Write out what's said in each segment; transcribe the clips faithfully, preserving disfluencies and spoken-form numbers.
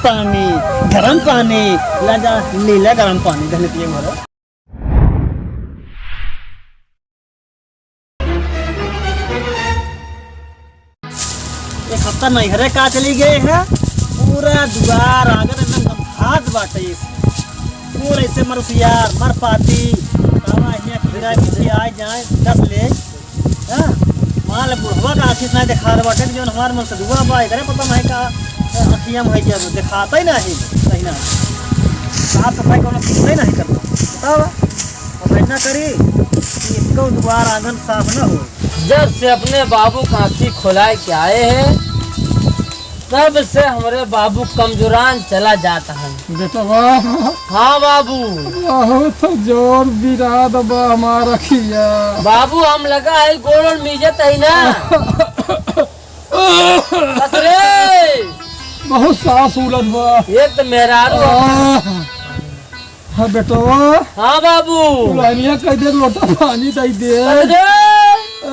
पानी, गरम पानी, ला जा, ले ला गरम पानी, धने पिए भरो। एक हफ्ता नैहरे का चली गए है, पूरा दुआर आंगन एकदम गंधात बाटे। पूरा ऐसे मर उसियार, मर पाती, तावा हियाँ कीड़ा पीछे आए जाए, दस ले। हाँ, मान ले बुढ़वा का आँखी से नहीं देखा रहे बाटे, जौन हमार मन से दुआ बा, एकरे पता नहीं का अखियाँ में है क्या, देखाता ही नहीं, कहीं ना। साफ सफाई कोनो सुनते ही नहीं करता, बतावा। अब ऐसा करी कि इसको दुआर आंगन साफ ना हो। जब से अपने बाबू का आँखी खुलाए के आए हैं, तब से हमरे बाबू कमजोरान चला जाता है। बेटवा। हाँ बाबू। बहुत जोर बिराद बा हमार अखिया। बाबू, हम लगा है गोड़ और मीजत है ना। बस रे। बहुत सांस उलट बा। एक तो मेहरारू। आह। हाँ बेटवा। हाँ बाबू। पुरानिया कह दे, लोटा पानी दे दे। अरे। ए।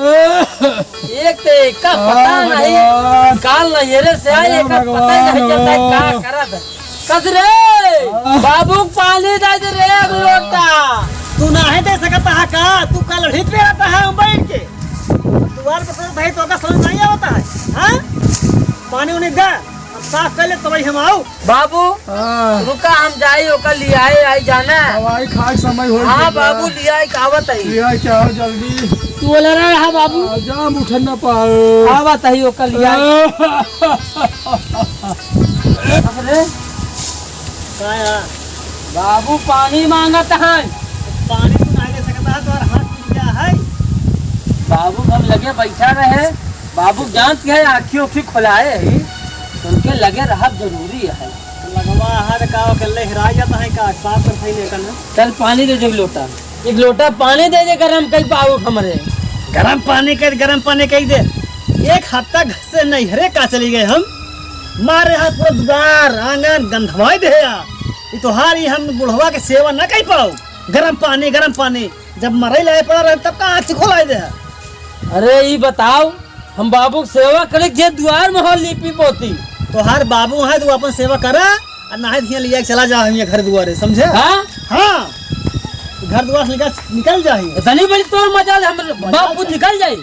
एक तो एका पता हाँ नहीं, भगवान। काल नैहरे से आए, अरे एका पता ही नहीं भगवान। चलता है का करत। कस रे, हाँ। बाबू के पानी दे दे रे एक लोटा। तू नाहीं दे सकता है का? तू कल ही पे रहता है हम बैठ के। दुआर पे तो भाई तो का समझ नहीं आवता है, हाँ? पानी उनी दे, हम साफ कर ले तो भाई हम आओ। बाबू, हाँ। रुका, हम जाई, ओकर लियाए आई जाना। दवाई खाए के समय हो हाँ गया। बाबू, लियाए के आवत आई। लियाए के आओ जल्दी। तू बोला रहा, हाँ बाबू। आ, जा, हम उठे ना पाओ। आवत आई, ओकर लियाए। अरे, का यार? बाबू पानी मांगत हैं। पानी तू नहीं दे सकता है, तोहर हाथ टूट गया है। बाबू हम लगे बैठा रहे, बाबू जानत है, आँखी उखी खुलाए है, उनके लगे रहब जरूरी है। लगवा है तो का, अकेले हेराई जाता है का? साफ कर सही नहीं करना। चल पानी दे दे एक लोटा, एक लोटा पानी दे दे गरम कई बाबू हमरे। गरम पानी कर, गरम पानी कई दे। एक हफ्ता घर से नैहरे का चली गए हम, मारे हाथ पूरा दुआर आंगन गंधवाई दे या। ये तोहार ही हम बुढ़वा के सेवा न कर पाओ। गरम पानी, गरम पानी। जब मरई लाए पड़ा रहे, तब का आँख खोलाई दे है? अरे, ई बताओ, हम बाबू के सेवा करे जे दुआर में हो लीपी पोती। तोहार बाबू है, तू अपन सेवा करा, और ना है धिया लिया के चला जा, हम ये घर दुआरे, समझे? हाँ? हाँ। घर दुआर से निकल, निकल जा ही। इतनी बड़ी तोर मजाल, हम मजाल बापू का? निकल जाई।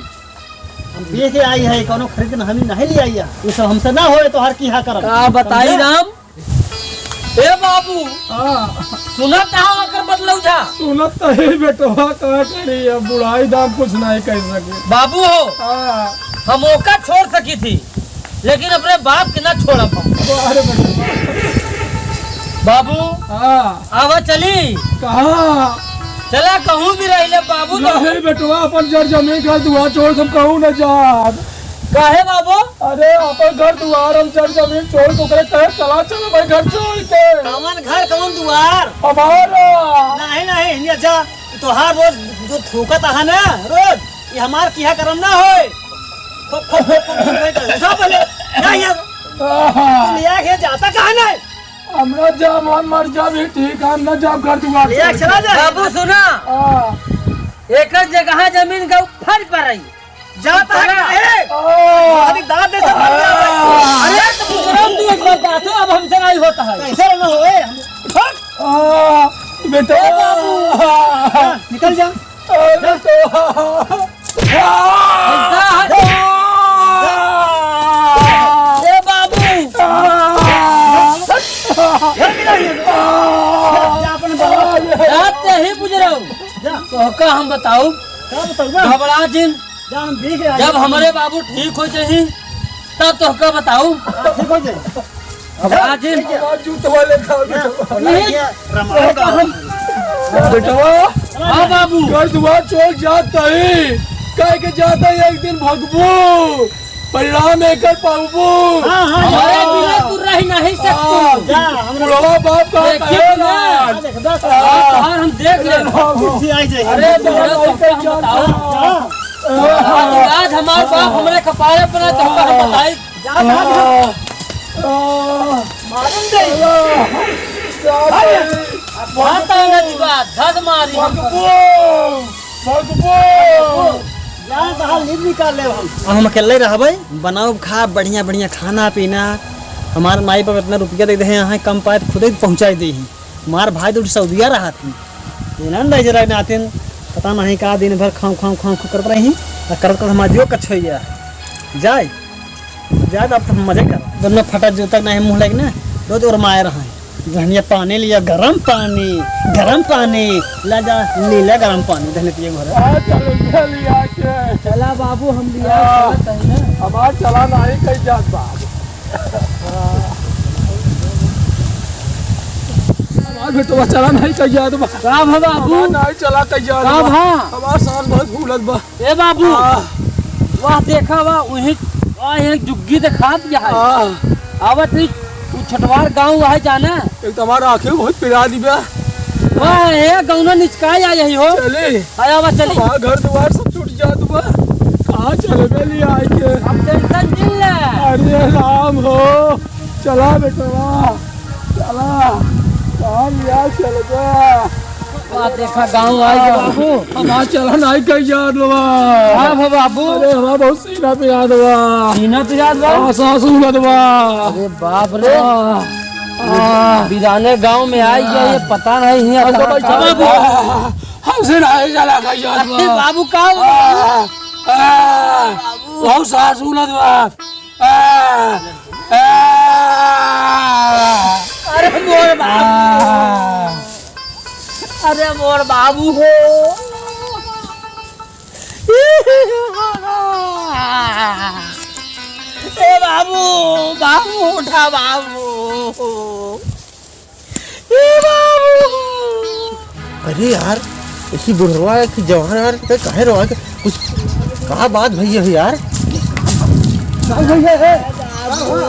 हम देख के आई है, कोनो खरीद न हमी नहीं ले आई है। ये सब हमसे ना होए, तोहार की हा करम। का बताई समझे? राम? ए बाबू, हाँ। सुनत कहाँ ओकर बदलौजा? सुनत तो है बेटवा, का करी, अब बुढ़ाई दाम कुछ नहीं कर सके। बाबू हो, हाँ। हम ओका छोड़ सकी थी, लेकिन अपने बाप के ना छोड़ब हम। अरे बेटवा। बाबू, हाँ। आवा चली। कहाँ? चला कहूँ भी रही ले बाबू तो। नहीं बेटवा, अपन जर जमीन घर दुआर छोड़ के हम कहूँ न जाब। काहे बाबू? अरे, अपन घर दुआर, हम जर जमीन छोड़ के ओकरे कहे, "चला, चल, भाई, घर छोड़ के।" कौन घर, कौन दुआर? हमारा। नहीं, नहीं, हियाँ जा। तोहार रोज जो थूकत है ना, रोज, ये हमार किहा करम ना होए। खूब, खूब, खूब, खूब, खूब, खूब, उठा पहले। जा, जा। तू लिया के जाता कहाँ नहीं? हम ना जाब, हम मर जाब, ये ठीक है, हम ना जाब घर दुआर लिया छोड़ के। चला जा। बाबू, सुना। हाँ। एक जगह जमीन का फर्ज पर रही। जाता है कहाँ है? ओ। अभी दांत दे सब मर जावे। अरे तो बुजुर्ग तू एक बार बात हो, अब हमसे नहीं होता है। कैसे ना होए? हम हट। आ, बेटा। ए बाबू। हाँ, निकल जा। अरे तो। ऐसा है। ए बाबू। घर भी नहीं है। जा अपने बाबू। रात से ही बुजुर्ग। जा। तो का हम बताऊ? का बताऊ बा? घबरा जिन। जा, हम देख रहे हैं। जब हमरे बाबू ठीक हो जाही, तब तोहका बताऊ। हाँ, ठीक हो जाए। अब आज इन आवाज जूत वाले था, बेटवा। बोला कि रमायण का हम बेटवा, हाँ बाबू। घर दुआर छोड़ जात ही, कह के जात ही एक दिन भगबू, परिणाम एकर पाबू। हाँ, हाँ, हमारे हाँ। बिना तू रह नहीं सकतू। हाँ, जा, हमरा बुढ़वा बाप का देखिए कहे ना। ना। हाँ, देख, बस। हाँ। बाहर हम देख ले। हाँ, बुद्धि आई जाए। अरे, बुढ़वा बाप का हम बताओ। हाँ। आज, आज हमार बाप हमरे कपारे पर ना, तो हम, हम बताई। जा, जा, जा। मालूम दे। जा, जा। भाग आवे दी बात, धस मारी हम। भगबो, भगबो। जा, बाहर नींद निकाल ले हम। अब हम अकेले रहबे, बनाओ खा बढ़िया बढ़िया खाना पीना, हमार माई बाप इतना रुपया दे दे हैं, यहाँ कम पाए तो खुदे पहुँचाई दे ही। हमार भाई तो सऊदिया रहा थी, ये ना ले जरा नातिन, पता नहीं का दिन भर खाऊं, खाऊं, खाऊं, खाऊं करत रही, और करत करत हमार जियो कच्छ हो गया। जाए, जाए तो अब तो मजे कर। दोनों फटा जूता नहीं मुँह लग ना, रोज ओरमाए रहा है। धनिया पानी लिया, गरम पानी, गरम पानी, ला जा, नीला गरम पानी, धनिया पिए भरे। आ, चलो, चल लिया के। चला बाबू, हम लिया, आ, चला तही ना। हमार चला नहीं कहीं जात बा। हमार बेटवा चला नहीं कहीं जात बा। का भा बाबू? हमार नहीं चला कहीं जात का बा। भा? हमार सांस बहुत फूलत बा। ए बाबू, आ। वाह, देखा वाह, वही, वाह, एक जुग्गी देखात गया है। आ। आवत ही, उ छोटवार गाँव है जाना। एक तो हमारा आँखें बहुत पिरा दी बा। वाह, ए, गौना निचकाई आ यही हो। चले। आया बा, चली। हमारा घर द्वार सब छूट जात बा। कहाँ चले बे ले आए के? अब tension जिन ले। अरे राम हो, चला बेटवा। चला, कहाँ लिया चल गया? वाह, देखा गाँव आ गया बाबू। हमार चला नहीं कहीं जात बा। हाँ, हाँ बाबू। अरे, हमार बहुत सीना पिरात बा। सीना पिरात बा? हाँ, सांस फूलत बा। अरे बाप रे। हाँ, हाँ। बिराने गाँव में आई गया, ये पता नहीं है हाँ, तो कहाँ, भाई, कहाँ बाबू। बा। हमसे नहीं चला कहीं जात बा। अरे बाबू, का हुआ? हाँ, हाँ। बाबू। बहुत सांस फूलत बा। आ, आ। अरे मोर बाबू। आ। अरे मोर बाबू हो। ए बाबू, बाबू उठा बाबू। ए बाबू। अरे यार, एक ही बुढ़वा है कि जवान यार, ते काहे रोवा के? कुछ का बात भैया है यार? का भैया है? अरे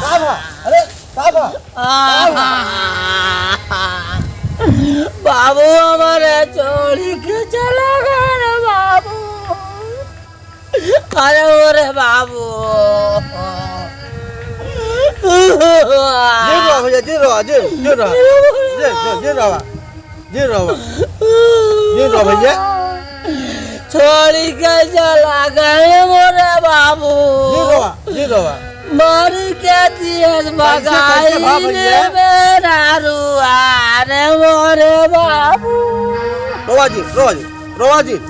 का भा? अरे का भा? बाबू हमारे छोड़ी के चला गया रे बाबू। अरे ओ रे बाबू। जिन रहा भैया, जिन रहा, जिन, जिन रहा। जिन, जिन, जिन रहा। जिन रहा। जिन रहा भैया। छोड़ी के चला गए मोरे बाबू। जिन रहा, जिन रहा। मारी के दियस कैसे, कैसे भा भगाई भैया? मेरा रुआ रे मोरे बाबू। रोवा जिन, रोवा जिन। रोवा जिन।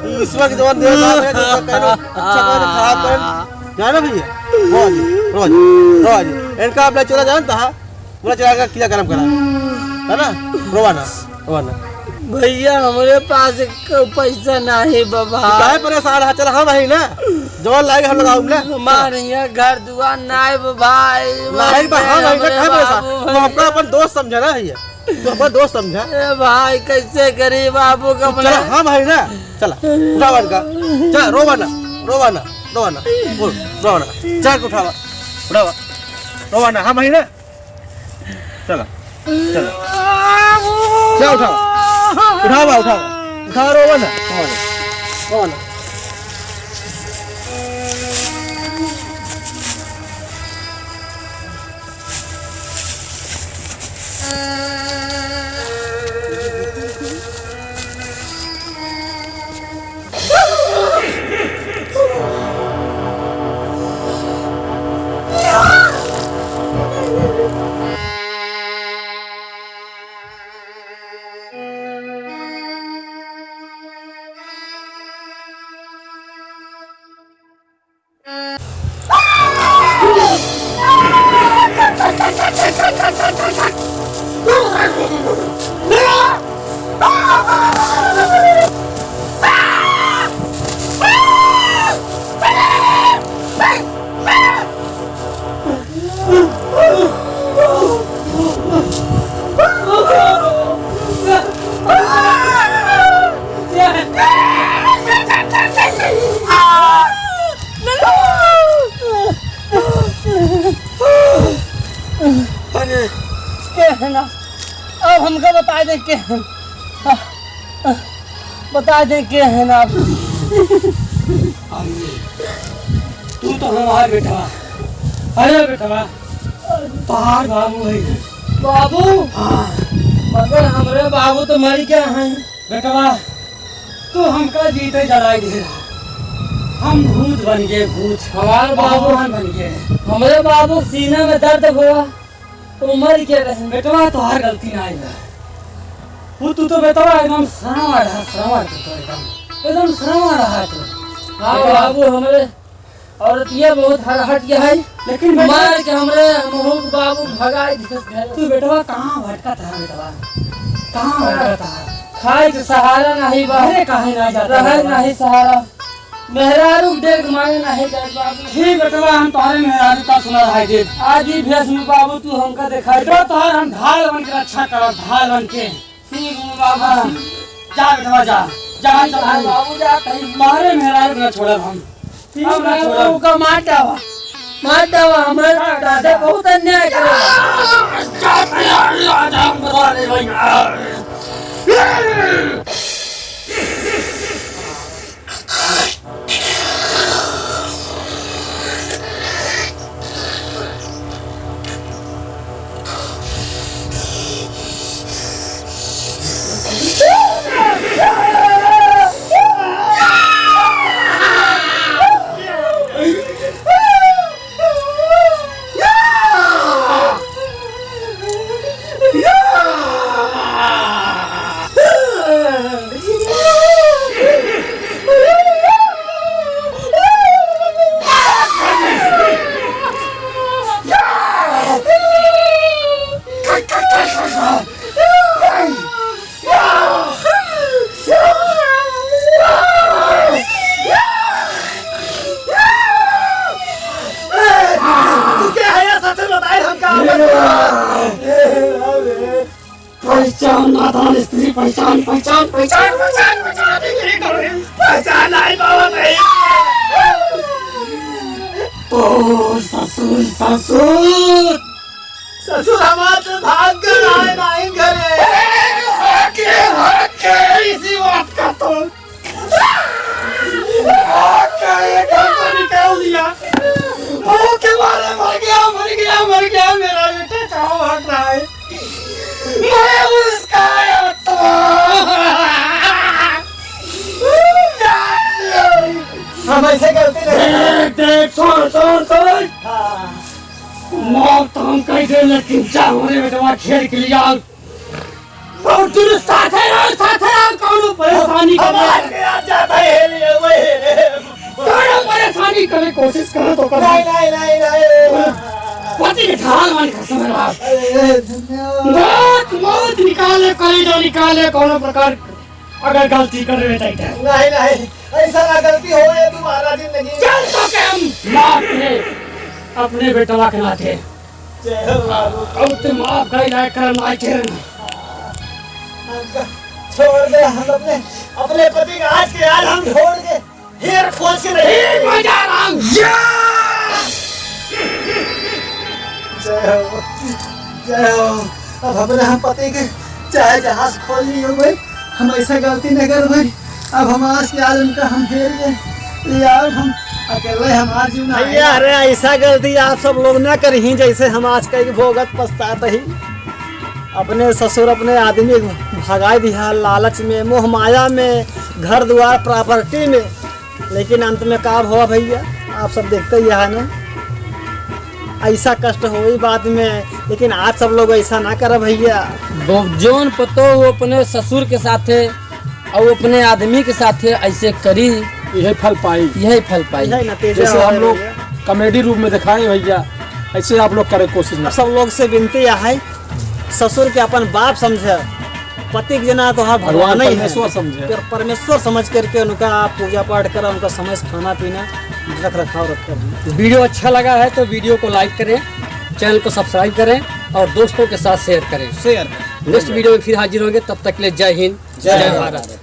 ई ईश्वर के जवन देन बा, भैया, जवन कहनो अच्छा कहनो खराब कहनो। जाना भैया? रोवा जिन, रोवा जिन, रोवा जिन। इनका अपना चला जानता है? पूरा चला के किला गरम करा। है ना? रोवा ना, रोवा ना। भैया, हमरे पास एक पैसा नहीं बा भाई। काहे परेशान है? चला हम हई ना। जवन लागे हम लगाउब ना। हमारे यहाँ घर दुआर नहीं बा भाई। नहीं बा, हम हई ना, हमरे काहे परेशान? बाबू तू हमका अपन दोस्त समझा ना भैया। तू अपन दोस्त समझा। ए भाई, कैसे करी बाबू का तू अपने? चला, हम हई ना। चला, उठावा इनका। चला, रोवा ना, रोवा ना, रोवा ना। बोल, रोवा ना। चल के उठावा, उठावा। रोवा ना, हम हई ना। चला, चला। चल उठावा। उठावा, उठावा। उठावा, रोवा ना, रोवा ना। रोवा ना। अरे। के है ना? अब हमका बताइ दे के है। बताइ दे के है ना आप। अरे, तू तो हमार बेटवा। अरे बेटवा, तोहार बाबू है। बाबू? हाँ। मगर हमरे बाबू तो मरि गया है। बेटवा, तू हमका जीते जलाइ दे रहा। हम भूत बन गए, भूत। हमार बाबू भगवान बन गए। हमरे बाबू सीना में दर्द हुआ, तो मर गया रहे। बेटवा, तोहार गलती ना आइला। वो तू तो बेटवा एकदम सड़वा रहा, सड़वा तू तो एकदम, एकदम सड़वा रहा तू। हाँ बेटवा। बाबू, हमरे औरतिया बहुत हरहट गया है। लेकिन बेटवा मार के हमरे महूक बाबू भगाई दिस घर। तू बेटवा कहाँ भटकत है बेटवा? कहाँ भटकत है? खाए के सहारा नहीं बा। अरे काहे ना जाता रहे बेटवा? नहीं सहारा। मेहरारू के डेग मारे नाही जात बाबू। ठीक बेटवा, हम तोहरे मेहरारू का सुना रहा है जी। आज ही भेष में बाबू तू हमका दिखाई दे। बेटवा तोहर हम ढाल बन के रक्षा करब, ढाल बन के। ठीक है बाबू। हाँ। जा बेटवा जा, जा, जा, जा। बाबू जा, कहीं तोहरे मेहरारू के ना छोड़ब हम। ठीक हम ना है, छोड़ब। ओका मार डावा, मार डावा, हमरे दादा बहुत अन्याय करे। जा, जा, जा, जा, जा, जा। तू क्या है यार, सच सच बताए, हम कहाँ पर? पहचान, नादान स्त्री, पहचान, पहचान, पहचान, पहचान, पहचान, पहचान नहीं बाबा, नहीं। तो ससुर, ससुर। ससुर हमार तो भाग गए, आए नाहीं घरे। हके, हके, इसी बात का तो। हके, ये घर से निकाल दिया। बहू के मारे मर गया, मर गया, मर गया मेरा बेटा, कहाँ भाग रहा है? मैं उसका आत्मा। हम ऐसे गलती नहीं। देख, देख, सुन, सुन, सुन। हाँ। मौत तो हम कह दे, लेकिन चाहे हमरे बेटवा खेल के लिया। और तू साथे रहो, साथे रहो, कौनो परेशानी के हमार के आ जाता है, ले, वही। कौनो परेशानी करे कोशिश करे तो कर। नहीं, नहीं, नहीं, नहीं। पति के ढाल मान खसम रहा। अरे, मौत, मौत निकाले, कलेजा निकाले, कौनो प्रकार अगर गलती कर रहे तो। नहीं, नहीं, ऐसा ना गलती हो, ये दोबारा जिंदगी। चल तो के हम माफ करे, अपने बेटवा के नाते। जय हो बाबू। अब ते माफ कई लायक कर, माई के ना। हमका छोड़ दे, हम अपने, अपने पति का आज के आज हम छोड़ के फिर खोज के नहीं। फिर मजा राम। या! जय हो, जय हो। अब अपने हम पति के चाहे जहाज खोल लियो भाई, हम ऐसा गलती न कर भाई। अब हम आज के आज उनका हम हेर गए, यार हम अकेले हमार जीव ना भैया, आएगा। अरे ऐसा गलती आप सब लोग ना करही, जैसे हम आज कई भोगत पछतात ही। अपने ससुर अपने आदमी के भगाई दिहा लालच में, मोह माया में, घर दुआर प्रॉपर्टी में, लेकिन अंत में का हुआ भैया, आप सब देखते ही है ना, ऐसा कष्ट होई बाद में, लेकिन आप सब लोग ऐसा ना करा भैया। दो-, जौन पतो वो अपने ससुर के साथे और अपने आदमी के साथे ऐसे करी, यही फल पाई। यही फल पाई। यही नतीजा जैसे हम होवे लोग भैया। कॉमेडी रूप में दिखाए भैया, ऐसे आप लोग करे कोशिश ना। सब लोग से विनती यह है, ससुर के अपन बाप समझे, पति के जना तो हाँ भगवान भगवान ही है। परमेश्वर समझे। पर-, परमेश्वर समझ करके उनका आप पूजा पाठ करा, उनका समय से खाना पीना, रख रखाव रखा। वीडियो अच्छा लगा है तो वीडियो को लाइक करें, चैनल को सब्सक्राइब करें और दोस्तों के साथ शेयर करें। शेयर करें। नेक्स्ट वीडियो में फिर हाजिर होंगे, तब तक के लिए जय हिंद, जय जय भारत। भारत।